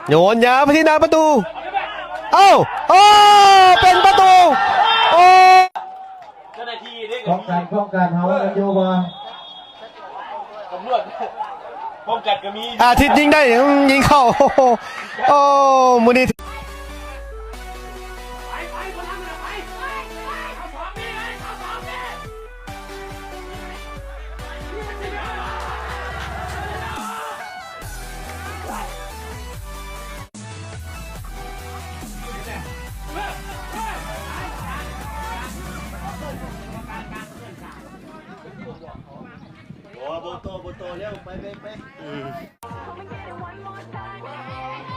ໂຍນຍາວໄປທີ່ໜ້າປະຕູ. ເອົ້າ ໂອ້ ເປັນປະຕູ. ໂອ້ ປ້ອງກັນ ປ້ອງກັນ ເຮົາວ່າກັນຢູ່ວ່າ ຕຳຫຼວດປ້ອງກັນກໍມີ. ອາທິດຍິງໄດ້ ອືມ ຍິງເຂົ້າ. ໂອ້ ມື້ນີ້ ບໍ່ ບໍ່ຕໍ່ ບໍ່ຕໍ່ແລ້ວ ໄປ ໄປ ໄປ. ອືມ ໂ